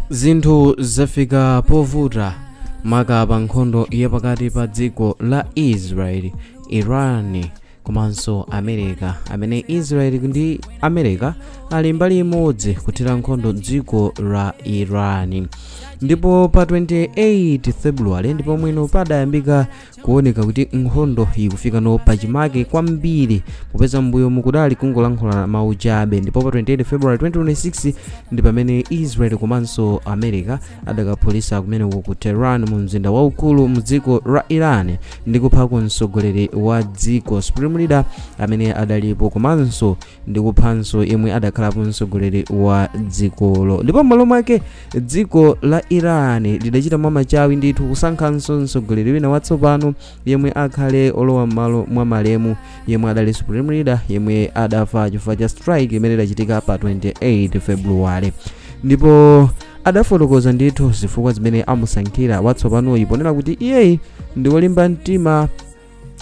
Zinthu zafika povuta maka pa nkhondo yapakati pa dziko la Israel, Iran komanso America, amene Israel ndi America ali mbali imodzi kuthira nkhondo dziko la Iran. Ndipo pa 28 February ndipo mwino padayambika kuoneka kuti nkhondo ikufikano pachimake kwambiri, popeza mbuyo mukudali kungolankhula mawu chabe. Ndipo pa 28 February 2026 ndi pamene Israel komanso America adakaphulitsa kumeneko ku Tehran, mu mzinda waukulu mu dziko la Iran, ndi kuphako mtsogoleri wa dziko, supreme leader amene adalipo, komanso ndi kuphanso yemwe adakhalapo mtsogoleri wa dzikolo. Ndipo m'malo mwake dziko la Iran lidachita mwamachawi ndithu kusankhanso mtsogoleri wina watsopano yemwe akhale olowa m'malo mwa malemu yemwe adali supreme leader, yemwe adafa chifukwa cha strike imene idachitika pa 28 February. Ndipo adafotokoza ndithu zifukwa zimene amusankhira watsopanoyi, ponena kuti iyeyi ndi wolimba mtima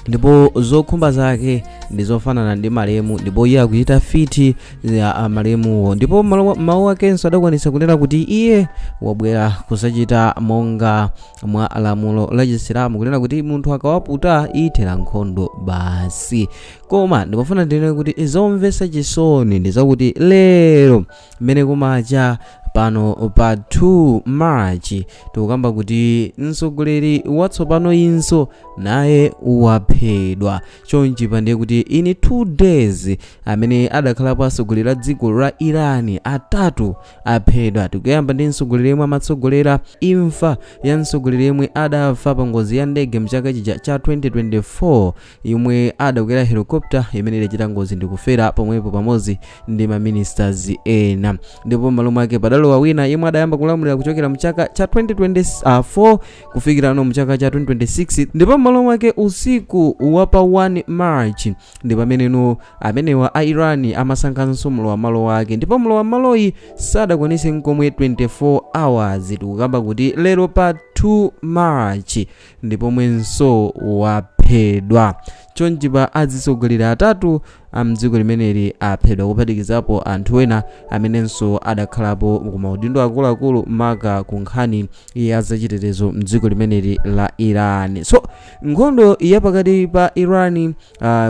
ndipo zokhumba zake ndi zofanana ndi malemu, ndipo iye akuchita fit ya malemuwo. Ndipo mawu akenso adakwanitsa kunena kuti iye wabwera kusachita monga mwa lamulo la Chisilamu, kunena kuti munthu akawaputa ithera nkhondo basi. Koma ndimafuna ndinene kuti zomvetsa chisoni ndi zakuti lero mmene kumacha pano pa 2 March, tikukamba kuti mtsogoleri watsopano inso naye waphedwa. Chonchi pandiye kuti in 2 days amene adakhalapo atsogoleri a dziko la Iran atatu aphedwa. Tikuyamba ndi mtsogoleri yemwe amatsogolera, imfa ya mtsogoleri yemwe adafa pa ngozi ya ndege mchaka chija cha 2024, yomwe adakwera helicopter imene idachita ngozi ndi kufera pomwepo pamodzi ndi maministers ena. Ndipo m'malo mwake padalowa wina yemwe adayamba kulamulira kuchokera mchaka cha 2024 kufikira no mchaka cha 2026. Ndipo m'malo mwake usiku wa pa 1 March ndi pameneno amenewa a Iran amasankhanso mlowam'malo wake, ndipo mlowam'maloyi sadakwanise nkomwe 24 hours. Tikukamba kuti lero pa 2 March ndipomwenso waphedwa. Chonchi pa atsogoleri atatu a mdziko limeneli aphedwa, kuphatikizapo anthu ena amenenso adakhalapo ku maudindo akuluakulu maka ku nkhani ya zachitetezo mdziko limeneli la Iran. So nkhondo yapakati pa Iran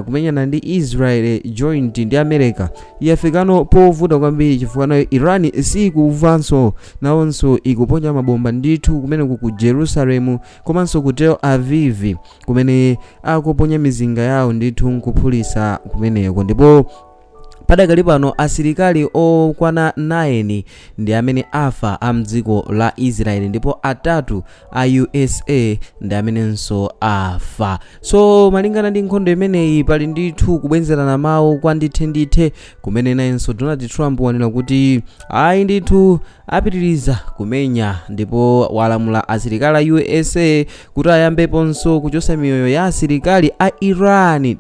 kumenyana ndi Israel joint ndi America yafikano povuta kwambiri, chifukwa nayo Iran sikumvanso, nawonso ikuponya mabomba ndithu kumeneku ku Jerusalem komanso ku Tel Aviv, kumene akuponya mizinga yawo ndithu nkuphulitsa kumeneko. Ndipo padakali pano asilikali okwana 9 ndi amene afa a mdziko la Israel, ndipo atatu a USA ndi amenenso afa. So malingana ndi nkhondo imeneyi, pali ndithu kubwenzerana mawu kwa ndithe kumene nayenso Donald Trump wanena kuti ayi ndithu, apitiriza kumenya, ndipo walamula asilikali a USA kuti ayambeponso kuchosa miyoyo ya asilikali a Iran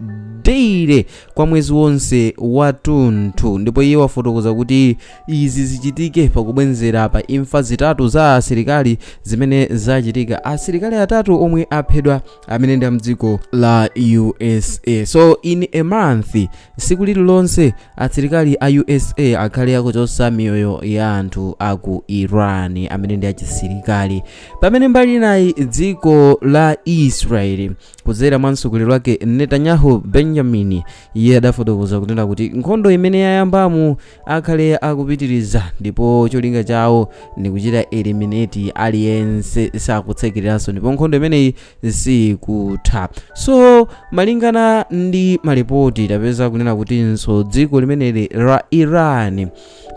daily kwa mwezi wonse wathunthu. Ndipo iye wafotokoza kuti izi zichitike pakubwenzera pa imfa zitatu za asilikali zimene zachitika, asilikali atatu omwe aphedwa amene ndi amdziko la USA. So in a month, tsiku lililonse asilikali a USA akhale akuchosa miyoyo ya anthu aku Iran amene ndi achisilikali. Pamene mbali inayi dziko la Israeli kudzera mwa mtsogoleri wake Netanyahu Benjamin, iye adafotokoza kunena kuti nkhondo imene yayambamu akhale akupitiriza, ndipo cholinga chawo ndi kuchita eliminate aliyense, sakutsekereranso, ndipo nkhondo imeneyi sikutha. So malingana ndi malipoti, tapeza kunena kutinso dziko limeneli la Iran,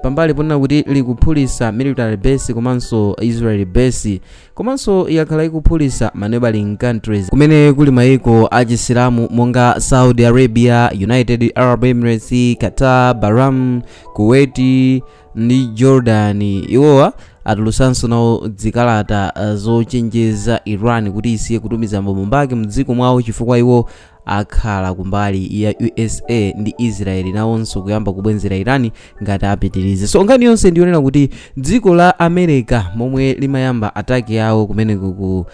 pambali ponena kuti likuphulitsa military base komanso Israeli base, komanso yakhala ikuphulitsa ma neighboring countries kumene kuli mayiko achisilamu monga Saudi Arabia, United Arab Emirates, Qatar, Bahrain, Kuwait ndi Jordan. Iwowa atulutsanso nawo zikalata zochenjeza Iran kuti isiye kutumiza mabomba ake mdziko mwawo, chifukwa iwo Akhala kumbali ya USA ndi Israeli, nawonso kuyamba kubwenzera Iran ngati apitirize. So nkhani yonse ndiyonena kuti dziko la America momwe limayamba attack yawo kumeneko ku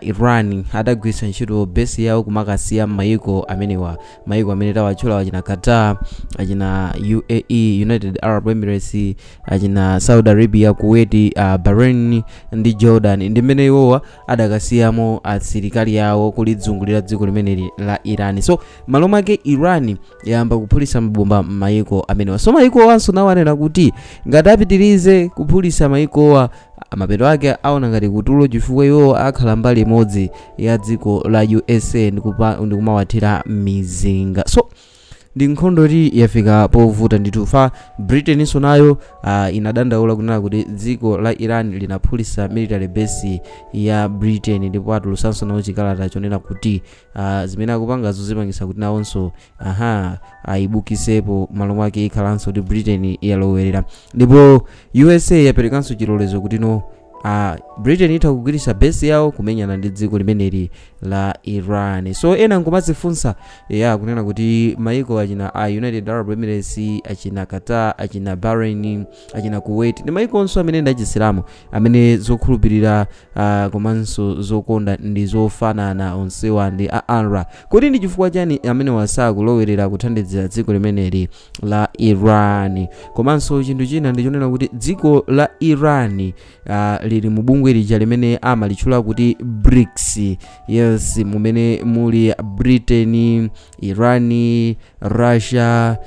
Iran, adagwiritsa ntchito base yawo kumakasiya mayiko amenewa, mayiko amene tawatchula, achina Qatar, achina UAE, United Arab Emirates, achina Saudi Arabia, Kuwait, Bahrain ndi Jordan, ndi mmene iwowa adakasiyamo asilikali yawo kulidzungulira dziko limeneli la Iran. So malo mwake Iran yayamba kuphulitsa mabomba m'mayiko amenewa. So mayiko wanso nawo anena kuti ngati apitirize kuphulitsa mayikowa, mapeto ake aona ngati kutulo, chifukwa iwo akhala mbali imodzi ya dziko la USA ndikumawathira mizinga. So ndi nkhondo ti yafika povuta ndithu. Fa Britainso nayo inadandaula kunena kuti dziko la Iran linaphulitsa military base ya Britain, ndipo atulusanso nawo chikalata chonena kuti zimene akupangazo zipangisa kuti nawonso aha ayibukisepo. Malo mwake ikhalanso kuti Britain yalowerera, ndipo USA yaperekanso chilolezo kuti no, Britain itha kugwiritsa base yawo kumenyana ndi dziko limeneli la Iran. So ena nkumazifunsa ya kunena kuti maiko achina a United Arab Emirates, achina Qatar, achina Bahrain, achina Kuwait ndi maikonso amene ndi achisilamu, amene zokhulupirira komanso zokonda ndi zofanana, onsewa ndi a Allah, kuti ndi chifukwa chani amene wasakulowerera kuthandizira dziko limeneli la Iran? Komanso chinthu china ndichonena kuti dziko la Iran lili mu bungwe lija limene amalitchula kuti BRICS, yes, mumene muli Britain, Iran, Russia,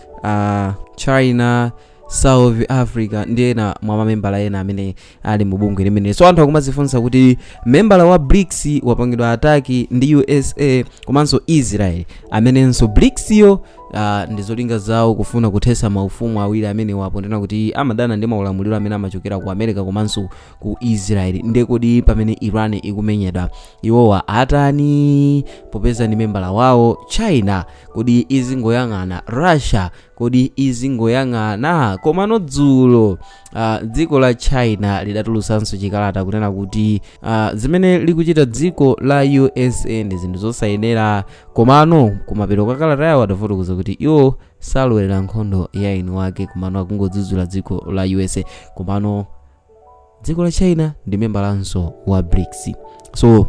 China, South Africa ndi ena mwa mamembala ena amene ali mu bungwe limene. So anthu akumazifunsa kuti membala wa BRICS wapangidwa attack ndi USA komanso Israel, amenenso BRICS yo ndi zolinga zawo kufuna kuthetsa maufumu awiri amene wapo, kuti amadana ndi maulamuliro amene amachokera ku America komanso ku Israel. Ndiye kodi pamene Iran ikumenyedwa iwowa atani, popeza ndi membala wawo? China kodi izingoyang'ana? Russia kodi izingoyang'ana? Komano dzulo dziko la China lidatulutsanso chikalata kunena kuti zimene likuchita dziko la USA ndi zinthu zosayenera. Komano kumapeto kwa kalata yawo adafotokoza kuti iwo salowera nkhondo ya eni wake, komano akungodzudzula dziko la USA. Komano dziko la China ndi membalanso wa BRICS. So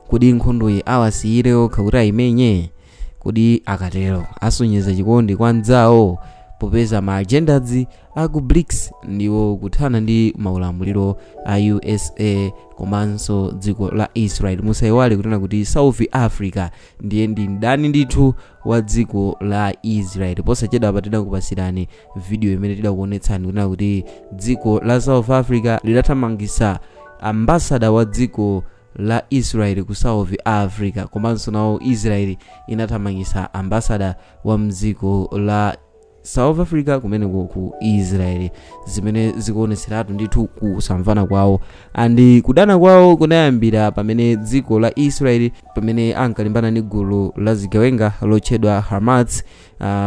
kodi nkhondoyi awasiyire okha kuti ayimenye? Kodi akatero asonyeza chikondi kwa anzawo, popeza ma agendas aku BRICS ndiwo kuthana ndi maulamuliro a USA komanso dziko la Israel? Musayiwale kunena kuti South Africa ndiye ndi mdani ndithu wa dziko la Israel. Posachedwa pa tidakupasirani video imene tidakuonetsani kunena kuti dziko la South Africa lidathamangitsa ambassador wa dziko la Israel ku South Africa, komanso nawo Israel inathamangitsa ambassador wa mdziko la South Africa kumeneko ku Israel, zimene zikuonetseratu ndithu kusamvana kwawo. And kudana kwawo kunayambira pamene dziko la Israel pamene ankalimbana ndi gulu la zigawenga lotchedwa Hamas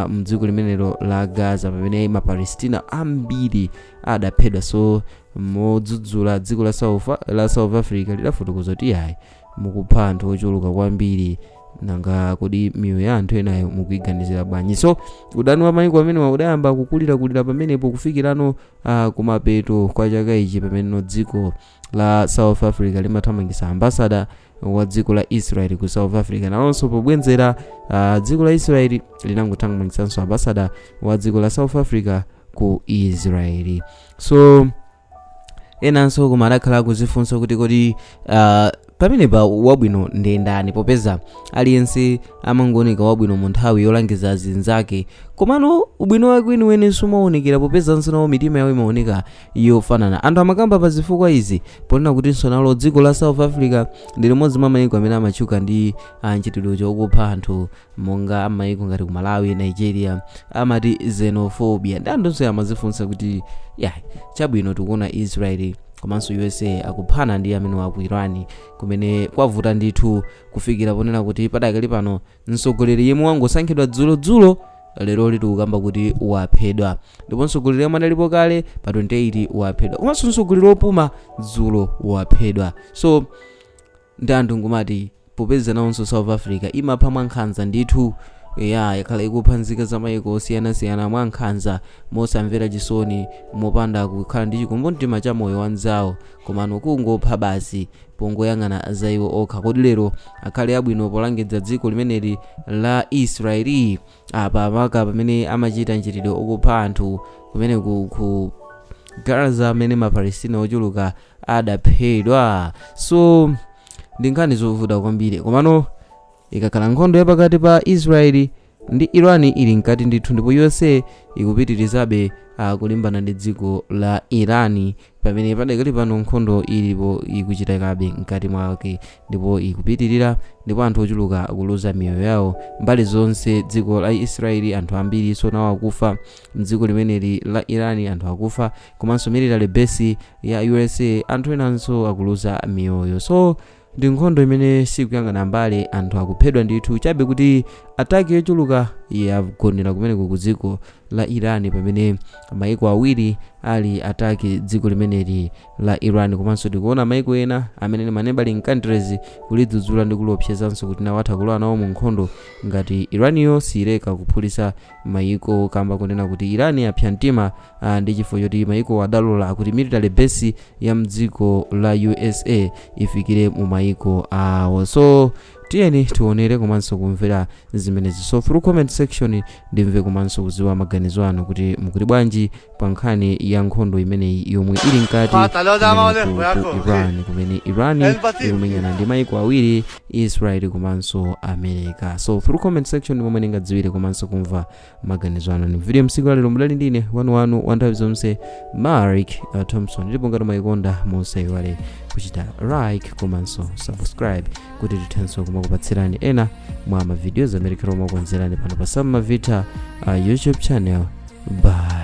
mdziko limenelo la Gaza, pamene Mapalestina ambiri adaphedwa. So modzudzula, dziko la South Africa lidafotokoza kuti yayi, mukupha anthu ochuluka kwambiri, nanga kodi miyoyo ya anthu enayo mukuiganizira bwanji? So udani wa mayiko amenewa udayamba kukulirakulira pamenepo kufikirano kumapeto kwa chaka ichi, pamene dziko la South Africa limathamangitsa ambassador wa dziko la Israel ku South Africa. Nalonso pobwenzera, dziko la Israel linangothamangitsanso ambassador wa dziko la South Africa ku Israel. So enanso koma adakhala kuzifunsa kuti kodi pamenepa wabwino ndi ndani, popeza aliyense amangooneka wabwino mu nthawi yolangiza azinzake, komano ubwino wake weniweni sumaonekera, popezanso nawo mitima yawo imaoneka yofanana. Anthu amakamba pa zifukwa izi ponena kutinso nalo dziko la South Africa ndi limodzi mwa mayiko amene amatchuka ndi mchitidwe chokupha anthu, monga amayiko ngati ku Malawi, Nigeria, amati xenophobia. Ndi anthunso amazifunsa kuti ya chabwino, tikuona Israeli komanso USA akuphana ndi amene wa ku Iran, kumene kwavuta ndithu kufikira ponena kuti padakali pano mtsogoleri yemwe wangosankhidwa dzulodzulo, lero tikukamba kuti waphedwa, ndipo mtsogoleri yemwe analipo kale pa 28 waphedwa, komanso mtsogoleri wopuma dzulo waphedwa. So ndi anthu ngumati Popeza nawonso South Africa imapha mwankhanza ndithu, ya yakhala ikupha nzika za mayiko osiyanasiyana mwankhanza, mosamvera chisoni, mopanda kukhala ndi chikumbumtima cha moyo wa nzawo, komano kungopha basi pongoyang'ana za iwo okha. Kodi lero akhale abwino polangiza dziko limeneli la Israeli apa, maka pamene amachita mchitidwe okupha anthu kumene ku Gaza, amene Mapalestina ochuluka adaphedwa? So ndi nkhani zovuta kwambiri, komano ikakhala nkhondo yapakati pa Israeli ndi Iran ili mkati ndithu, ndipo USA ikupitirizabe kulimbana ndi dziko la Iran, pamene padakali pano nkhondo ilipo, ikuchitikabe mkati mwake ndipo ikupitirira, ndipo anthu ochuluka akuluza miyoyo yawo mbali zonse. Dziko la Israeli anthu ambiri nawo akufa, mdziko limeneli la Iran anthu akufa, komanso military base ya USA anthu enanso akuluza miyoyo. So ndi nkhondo imene sikuyang'ana mbali, anthu akuphedwa ndithu, chabe kuti attack yochuluka yagonera kumeneko ku dziko la Iran, pamene maiko awiri ali attack dziko limeneli la Iran. Komanso tikuona maiko ena amene ma neighboring countries kulidzudzula ndi kuliopsezanso kuti nawo atha kulowa nawo mu nkhondo ngati Iraniyo siyileka kuphulitsa maiko, kamba kunena kuti Iran yapsa mtima ndi chifukwa choti maiko adalola kuti military base ya mdziko la USA ifikire mu maiko awo. So tiyeni tionere komanso kumvera zimenezi. So through comment section ndimve komanso kudziwa maganizo anu kuti mukuti bwanji pa nkhani ya nkhondo imeneyi yomwe ili mkati ku Iran, kumene Iran ikumenyana ndi maiko awiri, Israel komanso America. So through comment section momwe ndingadziwire komanso kumva maganizo anu. Ni video msiku lalero mudali ndine wanuwanu wa nthawi zonse, Mark Thompson. Ndipo ngati mwayikonda, musaiwale kuchita like komanso subscribe kuti tithenso kumakupatsirani ena mwa mavideos amene tikhala kumakukonzerani pano pa Sam Mavita YouTube channel. Bye.